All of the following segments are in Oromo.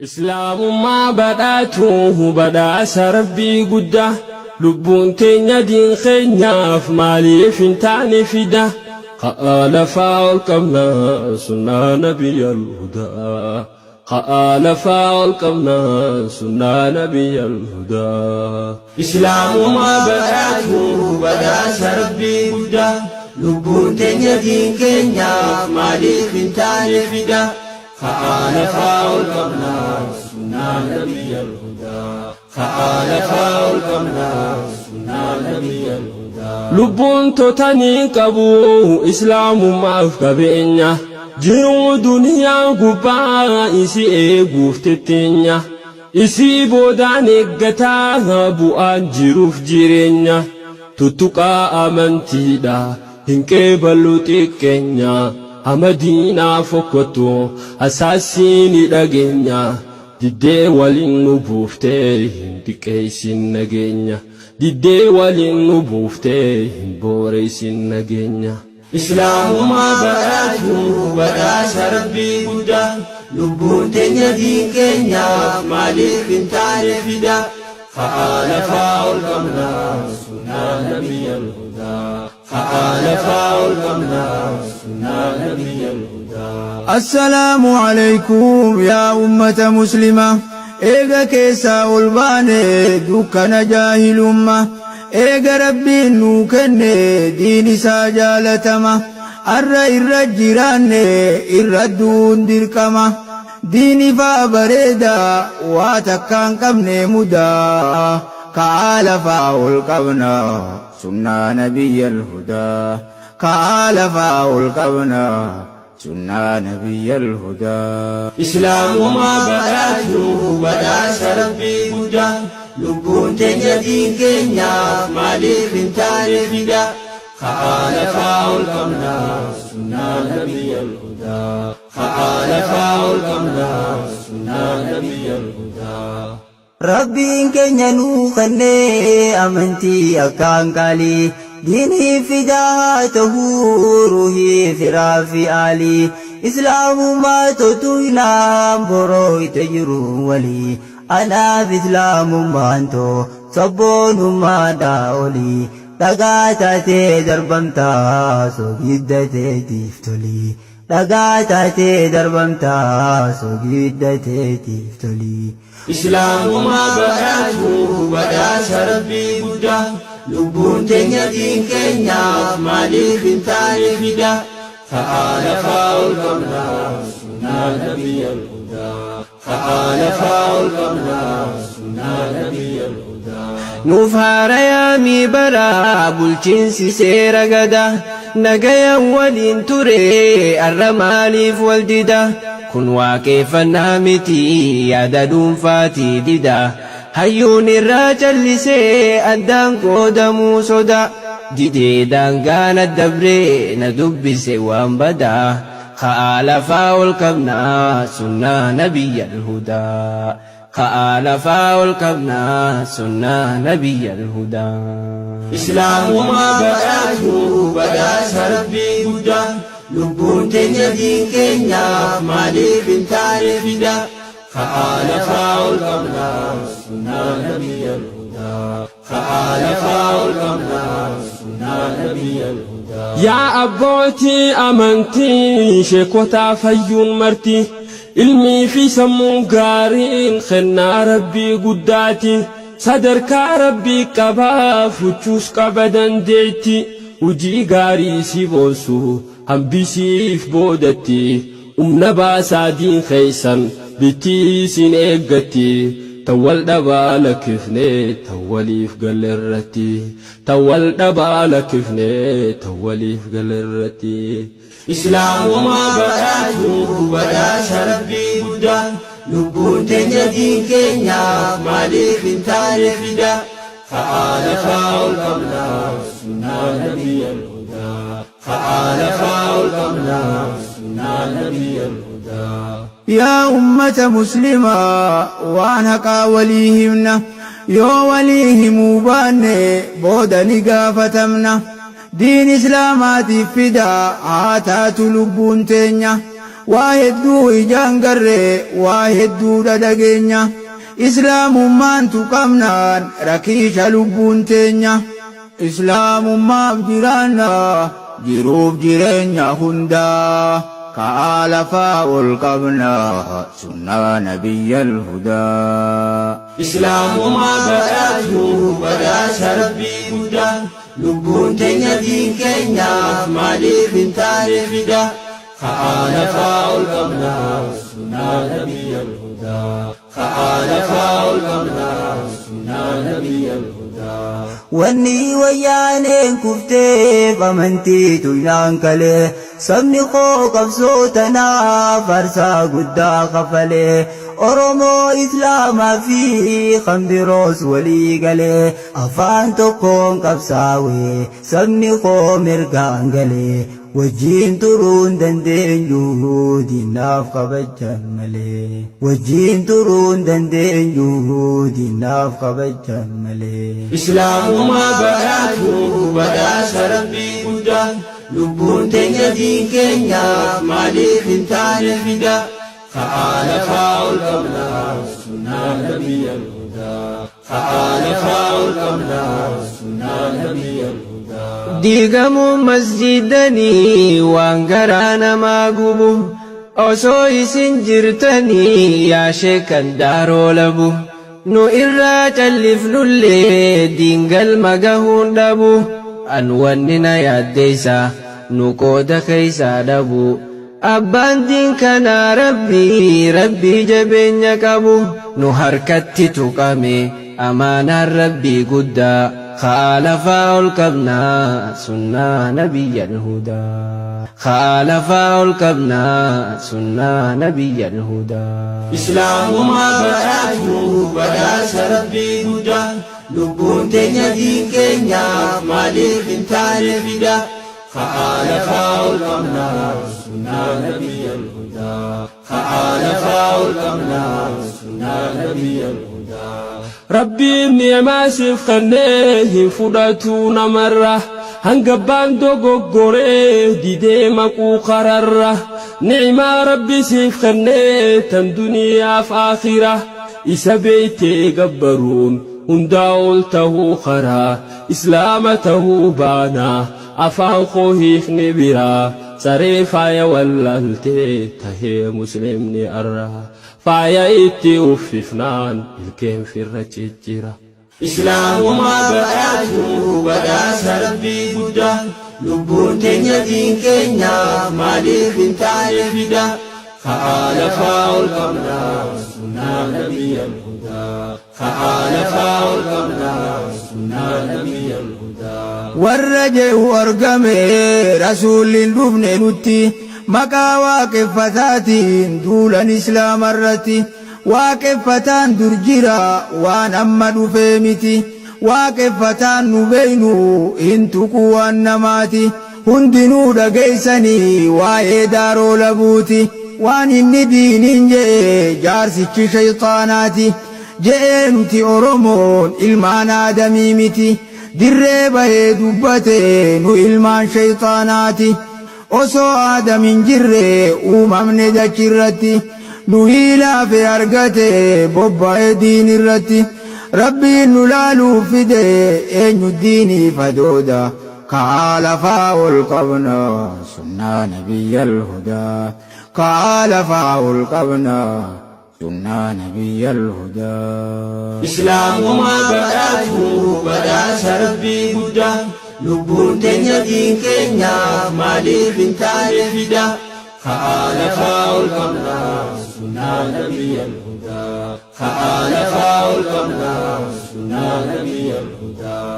Islaamummaa badhaatu badhaasa Rabbii guddaa. Lubbuun teenya diin keenyaaf maaliif hin taane fida? Ka'aa lafaa ol qabna sunnaa nabiyyal hudaa. Ka'aa lafaa ol qabna sunnaa nabiyyal hudaa. Islaamummaa badhaatu badhaasa Rabbii guddaa. Lubbuun teenya diin keenyaaf maaliif hin taane fida? Ka'aa lafaa ol qabna sunnaa nabiyyal hudaa. Ka'aa lafaa ol qabna sunnaa nabiyyal hudaa. Lubbuun totanii qabu islaamummaaf qabeenya. Jiruu duniyaa gubbaa isi eeguuf tetteenya. Isii boodaan eeggataa bu'aan jiruuf jireenya. Tuttuqaa amantiidha hin qeeballu xiqqeenya. Hama diinaa fokkottu asaassii ni dhageenya. Diddee waliin nu buuftee hin xiqqeessin nageenya. Diddee waliin nu buuftee hin booreessin nageenya. Islaamummaa badhaatu badhaasa Rabbii guddaa. Lubbuun teenya diin keenyaaf maaliif hin taane fida? Ka'aa lafaa ol qabna sunnaa nabiyyal hudaa. Ka'aa lafaa ol qabna sunnaa nabiyyal hudaa. Assalaamu alaykum yaa ummata muslima. Eega keessaa ol baane dukkana jaahilumma. Eega Rabbiin nuu kenne diin isaa jaalatama. Arra irra jiraanne irra du'uun dirqama. Diin ifaa bareeda waa takkaan qabne mudaa. Ka'aa lafaa ol qabna sunnaa nabiyyal hudaa. Ka'aa lafaa ol qabna sunnaa nabiyyal hudaa. Islaamummaa badhaatu badhaasa Rabbii guddaa. Lubbuun teenya diin keenyaaf maaliif hin taane fida? Ka'aa lafaa ol qabna sunnaa nabiyyal hudaa. Ka'aa lafaa ol qabna sunnaa nabiyyal hudaa. Rabbiin keenya nuu kennee amantii akkaan qaalii. Diinii fidaa haa ta'uu ruuhii firaa fi aalii. Islaamummaa totuynaan boroo itti jiru walii. Anaaf islaamummaan too sabboonummaadhaa olii. Dhagaa taatee darbamtaa sogidda teetiif tolii. Dhagaa taatee darbamtaa sogidda teetiif tolii. Islaamummaa badhaatu badhaasa Rabbii guddaa. Lubbuun teenya diin keenyaaf maaliif hin taane fida? Ka'aa lafaa ol qabna sunnaa nabiyyal hudaa. Ka'aa lafaa ol qabna sunnaa nabiyyal hudaa. Nuuf haarayaamii baraa bulchiinsi seera gada. Nagayan waliin ture arra maaliif wal dida? Kun waaqeffannaa miti yaada dhuunfaatii dida. Hayyuun irraa callisee addaan qoodamuu soda. Didee daangaa na dabree na dubbise waan badaa. Ka'aa lafaa ol qabna sunnaa nabiyyal hudaa. Ka'aa lafaa ol qabna sunnaa nabiyyal hudaa. Islaamummaa badhaatu badhaasa Rabbii guddaa. Lubbuun teenya diin keenyaaf maaliif hin taane fida? Ka'aa lafaa ol qabna sunnaa nabiyyal hudaa. Ka'aa lafaa ol qabna sunnaa nabiyyal hudaa. Yaa abbootii amantii sheekotaa fayyuun marti. Ilmii fi sammuun gaariin kennaa Rabbii guddaati. Sadarkaa Rabbii qabaa fuchuus qaba dandeetti. Hojii gaarii si boonsu hambisiif boodatti. Humna baasaa diin keessan bittii isin eeggatti. Tan wal dhabaa lakkifne tan waliif galle irratti. Tan wal dhabaa lakkifne tan waliif galle irratti. Islaamummaa badhaatu badhaasa Rabbii guddaa. Lubbuun teenya diin keenyaaf maaliif hin taane fida? Ka'aa lafaa ol qabna sunnaa nabiyyal hudaa. Ka'aa lafaa ol qabna sunnaa nabiyyal hudaa. Yaa ummata muslimaa waan haqaa walii himna. Yoo walii himuu baanne booda ni gaafatamna. Diin islaamaatiif fidaa haa taatu lubbuun teenya. Waa hedduu ijaan garre, waa hedduudha dhageenya. Islaamummaan tuqamnaan rakiisha lubbuun teenya. Islaamummaaf jiraanna jiruuf jireenya hundaa. Ka'aa lafaa ol qabna sunnaa nabiyyal hudaa. Islaamummaa badhaatu badhaasa Rabbii guddaa. Lubbuun teenya diin keenyaaf maaliif hin taane fida? Ka'aa lafaa ol qabna sunnaa nabiyyal hudaa. Ka'aa lafaa ol qabna sunnaa nabiyyal hudaa. Wanni wayyaaneen kufteef amantii tuynaan kalee, sabni koo qabsoo tanaaf aarsaa guddaa kafalee, Oromoo Islaamaa fi kan biroos walii galee, afaan tokkoon qabsaawe, sabni koo mirgaan galee, wajjiin turuun dandeenyu diinaaf kabajaan malee. Wajjiin turuun dandeenyu diinaaf kabajaan malee. Islaamummaa badhaatu badhaasa Rabbii guddaa. Lubbuun teenya diin keenyaaf maaliif hin taane fida? Ka'aa lafaa ol qabna sunnaa nabiyyal hudaa. Ka'aa lafaa ol qabna sunnaa nabiyyal hudaa. Diigamuun masjidanii waan garaa namaa gubu. Osoo isin jirtanii yaa sheekan daaroo labu. Nu irraa callifnullee diin galma gahuun dhabu. An wanni na yaaddeessa nu qooda keeysaa dhabu. Abbaan diin kanaa Rabbii, Rabbii jabeenya qabu. Nu harkatti tuqame amaanaan Rabbii guddaa. Ka'aa lafaa ol qabna sunnaa nabiyyal hudaa. Ka'aa lafaa ol qabna sunnaa nabiyyal hudaa. Islaamummaa badhaatu badhaasa Rabbii guddaa. Lubbuun teenya diin keenyaaf maaliif hin taane fida? Ka'aa lafaa ol qabna sunnaa nabiyyal hudaa. Ka'aa lafaa ol qabna sunnaa nabiyyal hudaa. Rabbiin ni'maa siif kennee hin fudhatu namarra. Hanga abbaan dogoggoree didee maquu kararra. Ni'maa Rabbi siif kennee tan duniyaaf aakhira. Isa beeytee gabbaruun hundaa ol tahuu karaa. Islaama tahuu baanaa afaan koo hiikni biraa. Saree faaya wallaaltee tahee muslimni arra. Faaya itti uffifnaan ilkeen firra ciccira. Islaamummaa badhaatu badhaasa Rabbii guddaa. Lubbuun teenya diin keenyaaf maaliif hin taane fida? Ka'aa lafaa ol qabna sunnaa nabiyyal hudaa. Ka'aa lafaa ol qabna sunnaa nabiyyal hudaa. Warra jehu argame rasuulli hin dhufne nutti, maqaa waaqeffataatiin duulan islaamarratti. Waaqeffataan dur jira, waan amma dhufee miti. Waaqeffataan nu beeynu hin tuqu waan namaati. Hundinuu dhageessanii waa'ee daaroo labuuti. Waan inni diiniin je'e jaarsichi shayxaanaati. Je'ee nuti Oromoon ilmaan Aadamii miti. Dirree bahee dubbate nu ilmaan shayxaanaati. Osoo Aadam hin jirre uumamne dachirratti. Nu hiilaafe argate bobba'e diin irratti. Rabbiin nu laaluuf fide eenyu diiniif adooda. Ka'aa lafaa ol qabna sunnaa nabiyyal hudaa. Ka'aa lafaa ol qabna sunnaa nabiyyal hudaa. Islaamummaa badhaatu badhaasa Rabbii guddaa. Lubbuun teenya diin keenyaaf maaliif hin taane fida? Ka'aa lafaa ol qabna sunnaa nabiyyal hudaa. Ka'aa lafaa ol qabna sunnaa nabiyyal hudaa.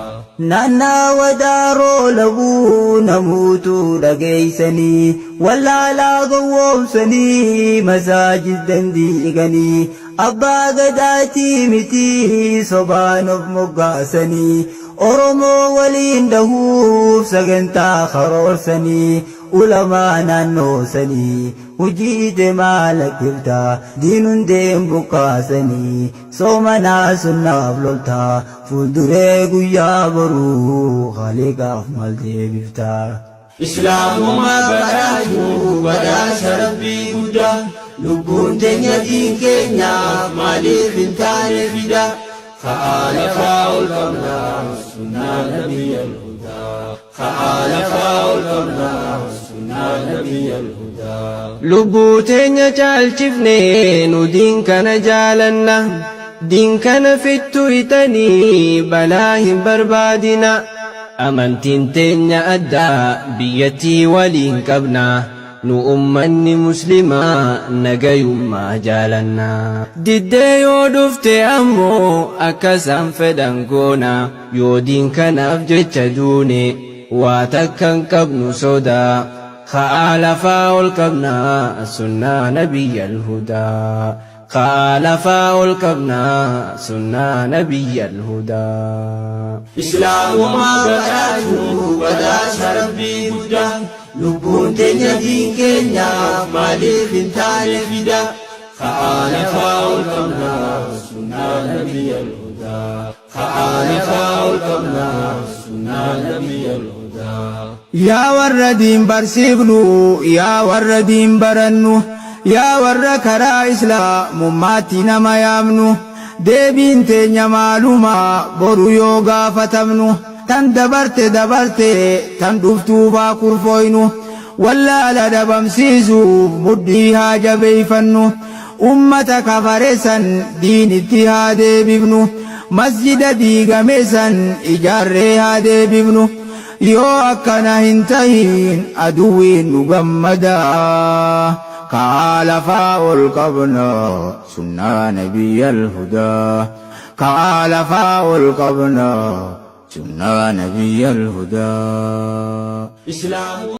Naannawa daaroo labuu namuutu dhageeysanii, wallaalaa gowwoomsanii masaajiddan diiganii, abbaa gadaatii miti sobaan of moggaasanii, Oromoo waliin dhahuuf sagantaa karoorsanii, ulamaa naannoosanii hojii deemaa lakkifta, diin hundeen buqqaasanii, soomanaa sunnaaf lolta, fuulduree guyyaa boruu khaliqaaf maal deebifta? Islaamummaa badhaatu badhaasa Rabbii guddaa. Lubbuun teenya diin keenyaaf maaliif hin taane fida? Ka'aa lafaa ol qabnaa sunnaa nabiyyal hudaa. Ka'aa lafaa ol qabnaa sunnaa nabiyyal hudaa. Lubbuu teenya caalchifne nu diin kana jaalanna. Diin kana fittu itanii balaa hin barbaadina. Amantiin teenya addaa biyyattii waliin qabna. Nu ummanni muslimaa nagayummaa jaalanna. Diddee yoo dhufte ammoo akka isaan fedhan goona. Yoo diin kanaaf jecha duune waa takka hin qabnu sodaa. Ka'aa lafaa ol qabnaa sunnaa nabiyyal hudaa. Ka'aa lafaa ol qabnaa sunnaa nabiyyal hudaa. Islaamummaa badhaatu badhaasa Rabbii guddaa. Lubbuun teenya diin keenyaaf maaliif hin taane fida? Ka'aa lafaa ol qabnaa sunnaa nabiyyal hudaa. Ka'aa lafaa ol qabnaa sunnaa nabiyyal hudaa. Yaa warra diin barsiifnu, yaa warra diin barannu, yaa warra karaa islaamummaatti nama yaamnu, deebiin teenya maaluma boru yoo gaafatamnu, tan dabarte dabarte tan dhuftuufaa kurfooynu, wallaala dhabamsiisuuf mudhii haa jabeeyfannu, ummata kafare san diinitti haa deebifnu, masjida diigame san ijaarree haa deebifnu. Yoo akkana hin tahin aduwwiin nu gammada. Ka'aa lafaa ol qabna sunnaa nabiyyal hudaa. Ka'aa lafaa ol qabna sunnaa nabiyyal hudaa. Islaamummaa.